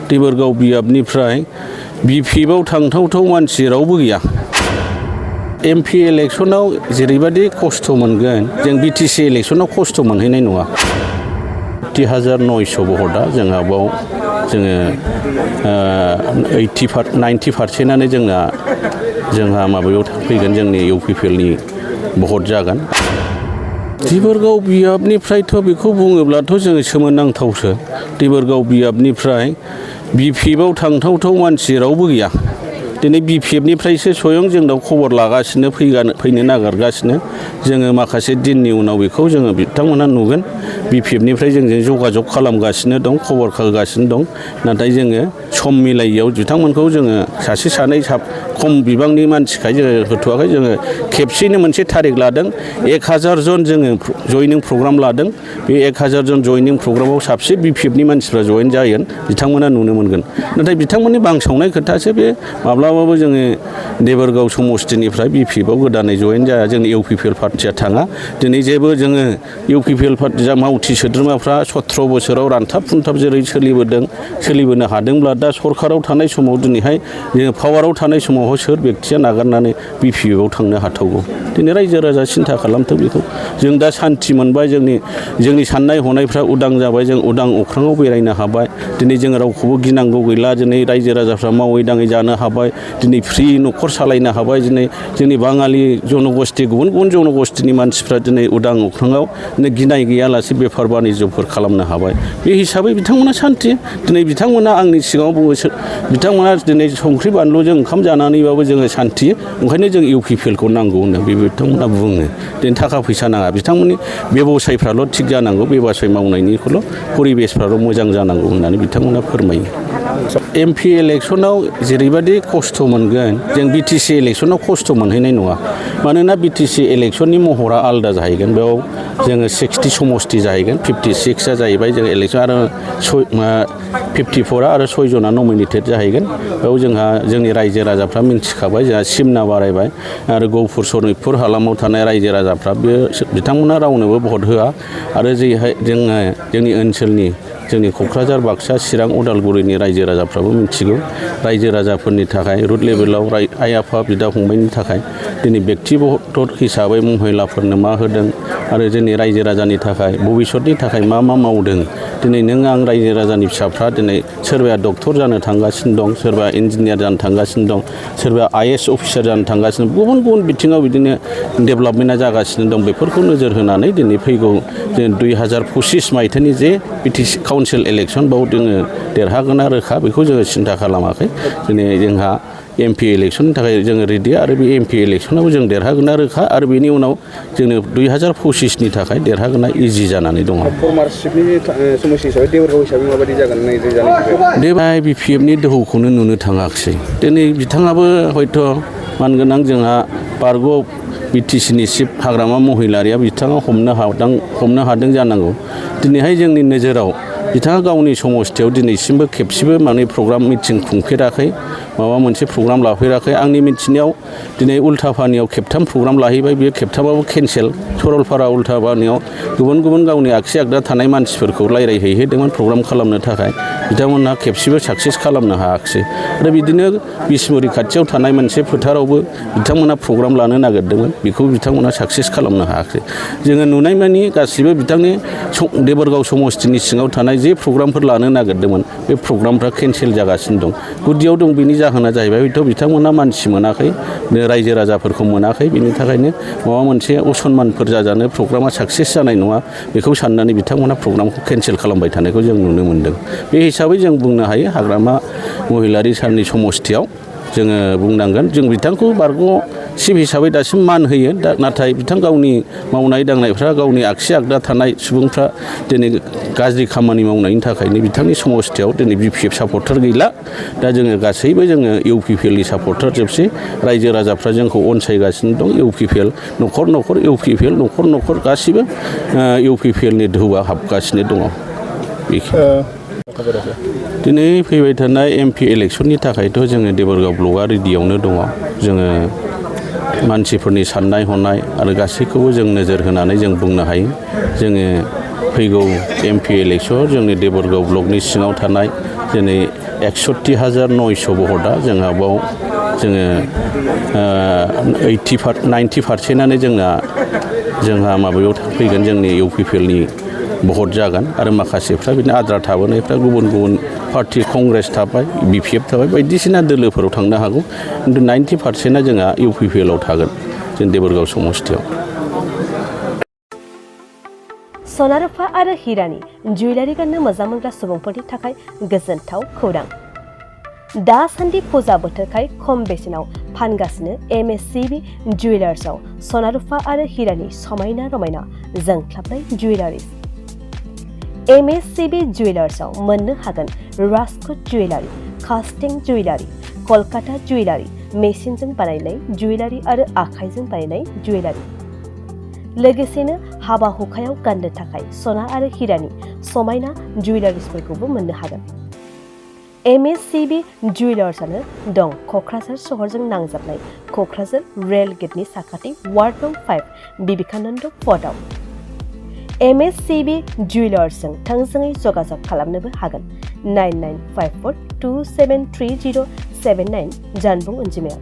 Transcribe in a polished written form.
देबोरगाव बियाबनिफ्राय बिपिएफआव थांथावथाव मानसि रावबो गैया। एमपि इलेक्सनाव जेरैबायदि खस्थ' मोनगोन जों बिटिसि इलेक्सनाव खस्थ' मोनहैनाय नङा। 30,900 भटआ जोंहा बाव जोङो 90%आनो जोंहा माबायाव फैगोन जोंनि UPPLनि भट जागोन। देबोरगाव बियाबनिफ्रायथ' बेखौ बुङोब्लाथ' जोङो सोमोनांथावसो। देबोरगाव बियाबनिफ्राय बिपिएफआव थांथावथाव मानसि रावबो गैया। दिनै बिपिएफनिफ्रायसो स्वयं जोंनाव खबर लागासिनो फैनो नागिरगासिनो। जोङो माखासे दिननि उनाव बेखौ जोङो बिथांमोना नुगोन। बिपिएफनिफ्राय जोंजों जगाजग खालामगासिनो दं, खबर होगासिनो दं। नाथाय जोङो सम मिलायैयाव बिथांमोनखौ जोङो सासे सानै खम बिबांनि मानसिखाय जोङो होथ'वाखै। जोङो खेबसेयैनो मोनसे थारिख लादों। 1000 जन जोङो जयनिं प्रग्राम लादों। बे 1000 जन जयनिं प्रग्रामाव साबसे बिपिएफनि मानसिफ्रा जयेन जागोन बिथांमोना नुनो मोनगोन। नाथाय बिथांमोननि बांसावनाय खोथासो बे माब्लाबाबो जोङो देबोरगाव समस्तिनिफ्राय बिपिएफआव गोदानै जयेन जाया। जोंनि UPPL पार्टिया थाङा। दिनै जेबो जोङो UPPL पार्टि मावथि सोद्रोमाफ्रा 17 बोसोराव रानथाब खुंथाब जेरै सोलिबोनो हादोंब्ला दा सरकाराव थानाय समाव दिनैहाय जोङो पावाराव थानाय समाव सोर बेक्तिया नागारनानै बिपिएफआव थांनो हाथावगौ। दिनै रायजो राजा सिन्था खालामथों बेखौ। जों दा सान्थि मोनबाय। जोंनि साननाय हनायफ्रा उदां जाबाय। जों उदां अख्राङाव बेरायनो हाबाय। दिनै जों रावखौबो गिनांगौ गैला। दिनै रायजो राजाफ्रा मावै दाङै जानो हाबाय। दिनै फ्रि न'खर सालायनो हाबाय। दिनै जोंनि बाङालि जनगोष्ठि गुबुन जनगोष्ठिनि मानसिफ्रा दिनै उदां अख्राङाव गिनाय गैयालासे बेफार बानिज्यफोर खालामनो हाबाय। बे हिसाबै बिथांमोना सान्थि। दिनै बिथांमोना आंनि सिगाङाव बुङो बिथांमोना दिनै संख्रि बानलुजों ओंखाम जानानैबाबो जोङो सान्थि। ओंखायनो जों UPPLखौ नांगौ होनो बे बिथांमोना बुङो। दिनै थाखा फैसा नाङा। बिथांमोननि बेबसायफ्राल' थिग जानांगौ। बेबसाय मावनायनिखौल' परिबेसफ्राल' मोजां जानांगौ होननानै बिथांमोना फोरमायो। एमपि इलेक्सनाव जेरैबायदि खस्थ' मोनगोन जों बिटिसि इलेक्सनाव खस्थ' मोनहैनाय नङा। मानोना बिटिसि इलेक्सननि महरा आलादा जाहैगोन। बेयाव जोङो 60 समस्ति जाहैगोन। 56आ जाहैबाय जों इलेक्सन आरो 54आ आरो 6 जना नमिनेटेड जाहैगोन। बेयाव जोंनि रायजो राजाफ्रा मिन्थिखाबाय। जोंहा सिमना बारायबाय आरो गौफुर सनितपुर हालामाव थानाय रायजो राजाफ्रा बिथांमोना रावनोबो भट होआ। आरो जेरैहाय जोंनि ओनसोलनि जोंनि क'क्राझार, बाक्सा, चिरां, उदालगुरिनि रायजो राजाफ्राबो मिथिगौ। रायजो राजाफोरनि थाखाय रुट लेभेलाव आइ आफा बिदा फंबायनि थाखाय दिनै बेक्तिगत हिसाबै महिलाफोरनो मा होदों आरो जोंनि रायजो राजानि थाखाय भबिसतनि थाखाय मा मावदों। दिनै नों आं रायजो राजानि फिसाफ्रा दिनै सोरबाया डक्टर जानो थांगासिनो दं, सोरबा इन्जिनियार जानो थांगासिनो दं, सोरबा IAS अफिसार जानो थांगासिनो दं। गुबुन गुबुन बिथिङाव बिदिनो डेभेलपमेन्टआ जागासिनो दं। बेफोरखौ नोजोर होनानै दिनै फैगौ 2025 मायथाइनि जे बिटिसि काउन्सिल इलेक्सन बाव जोङो देरहागोना रोखा बेखौ जोङो सिन्था खालामाखै। दिनै जोंहा एमपि इलेक्सननि थाखाय जोङो रेडि आरो बे एमपि इलेक्सनाव जों देरहागोना रोखा आरो बेनि उनाव जोंनो 2025नि थाखाय देरहागोना इजि जानानै दङ। देबाय बिपिएफनि दोहौखौनो नुनो थाङाखिसै। दिनै बिथाङाबो हयथ' मानगोनां जोंहा बारग' बिटिसिनि चिफ हाग्रामा महिलारिया बिथाङा हमनो हादों जानांगौ। दिनैहाय जोंनि नोजोराव बिथाङा गावनि समस्थियाव दिनैसिमबो खेबसेबो प्रग्राम मिटिं खुंफेराखै, माबा मोनसे प्रग्राम लाफेराखै। आंनि मिथिनायाव दिनै उल्थापानियाव खेबथाम प्रग्राम लाहैबाय। बेयो खेबथामाबो केन्सेल। सरलपारा उल्थापानियाव गुबुन गावनि आगसि आगदा थानाय मानसिफोरखौ रायज्लायहैदोंमोन प्रग्राम खालामनो थाखाय। बिथांमोनहा खेबसेबो साक्सेस खालामनो हायाखिसै। आरो बिदिनो बिसमुरि खाथियाव थानाय मोनसे फोथारावबो बिथांमोना प्रग्राम लानो नागिरदोंमोन। बेखौ बिथांमोना साक्सेस खालामनो हायाखै। जोङो नुनाय मानि गासिबो बिथांनि देबोरगाव समस्तिनि सिङाव थानाय जे प्रग्रामफोर लानो नागिरदोंमोन बे प्रग्रामफ्रा केन्सेल जागासिनो दं। गुदियाव दं बेनि जाहोना जाहैबाय हयथ' बिथांमोना मानसि मोनाखै, रायजो राजाफोरखौ मोनाखै। बेनि थाखायनो माबा मोनसे असनमानफोर जाजानो प्रग्रामा साक्सेस जानाय नङा बेखौ साननानै बिथांमोना प्रग्रामखौ केन्सेल खालामबाय थानायखौ जों नुनो मोन्दों। बे हिसाबै जों बुंनो हायो हाग्रामा महिलारि सारनि समस्तियाव जोङो बुंनांगोन जों बिथांखौ बारग' चिफ हिसाबै दासिम मान होयो। नाथाय बिथां गावनि मावनाय दांनायफ्रा गावनि आगसि आगदा थानाय सुबुंफ्रा दिनै गाज्रि खामानि मावनायनि थाखायनो बिथांनि समस्तियाव दिनै बिपिएफ सापर्टार गैला। दा जोङो गासैबो जोङो UPPLनि सापर्टार जोबसै। रायजो राजाफ्रा जोंखौ अनसायगासिनो दं। UPPL न'खर न'खर UPPL न'खर न'खर गासिबो UPPLनि दोहौआ हाबगासिनो दङ। दिनै फैबाय थानाय एमपि इलेक्सननि थाखायथ' जोङो देबोरगाव ब्लकआ रेडियावनो दङ। जोङो मानसिफोरनि साननाय हनाय आरो गासैखौबो जों नोजोर होनानै जों बुंनो हायो। जोङो फैगौ एमपि इलेक्सनाव जोंनि देबोरगाव ब्लकनि सिङाव थानाय 6 जना नमिनेटेड जाहैगोन। बेयाव जोंहा जोंनि रायजो राजाफ्रा मिन्थिखाबाय। जोंहा 90% समस्तियानो जोंहा दिनै 61,900 भटआ जोंहा बाव जोङो 90%आनो जोंहा माबायाव फैगोन जोंनि UPPLनि भट जागोन आरो माखासेफ्रा बिदिनो आद्रा थाबोनायफ्रा गुबुन गुबुन पार्टि कंग्रेस थाबाय BPF थाबाय बायदिसिना दोलोफोराव थांनो हागौ खिन्थु 90%आ जोंहा UPPLआव थागोन जों देबोरगाव समस्थियाव। सना रुफा आरो हिरानि जुवेलारि गाननो मोजां मोनग्रा सुबुंफोरनि थाखाय गोजोनथाव खौरां। दासान्दि फुजा बोथोरखाय खम बेसेनाव फानगासिनो MSCB जुवेलार्सआव सना रुफा आरो हिरानि समायना रमायना जोंख्लाबनाय जुवेलारिस। MSCB जुवेलार्सआव मोननो हागोन राजकोट जुवेलारि, कास्टिं जुवेलारि, कलकाता जुवेलारि, मेसिनजों बानायनाय जुवेलारि आरो आखाइजों बानायनाय जुवेलारि। लोगोसेनो हाबा हुखायाव गाननो थाखाय सना आरो हिरानि समायना जुवेलारिसफोरखौबो मोननो हागोन। MSCB जुवेलार्सआनो दं क'क्राझार सहरजों नांजाबनाय क'क्राझार रेल गेटनि साखाथि वार्ड नं 5 बिबेकानन्द पथआव। MSCB जुवेलार्सजों थोंजोङै जगाजग खालामनोबो हागोन 9954273079 जानबुं अनजिमायाव।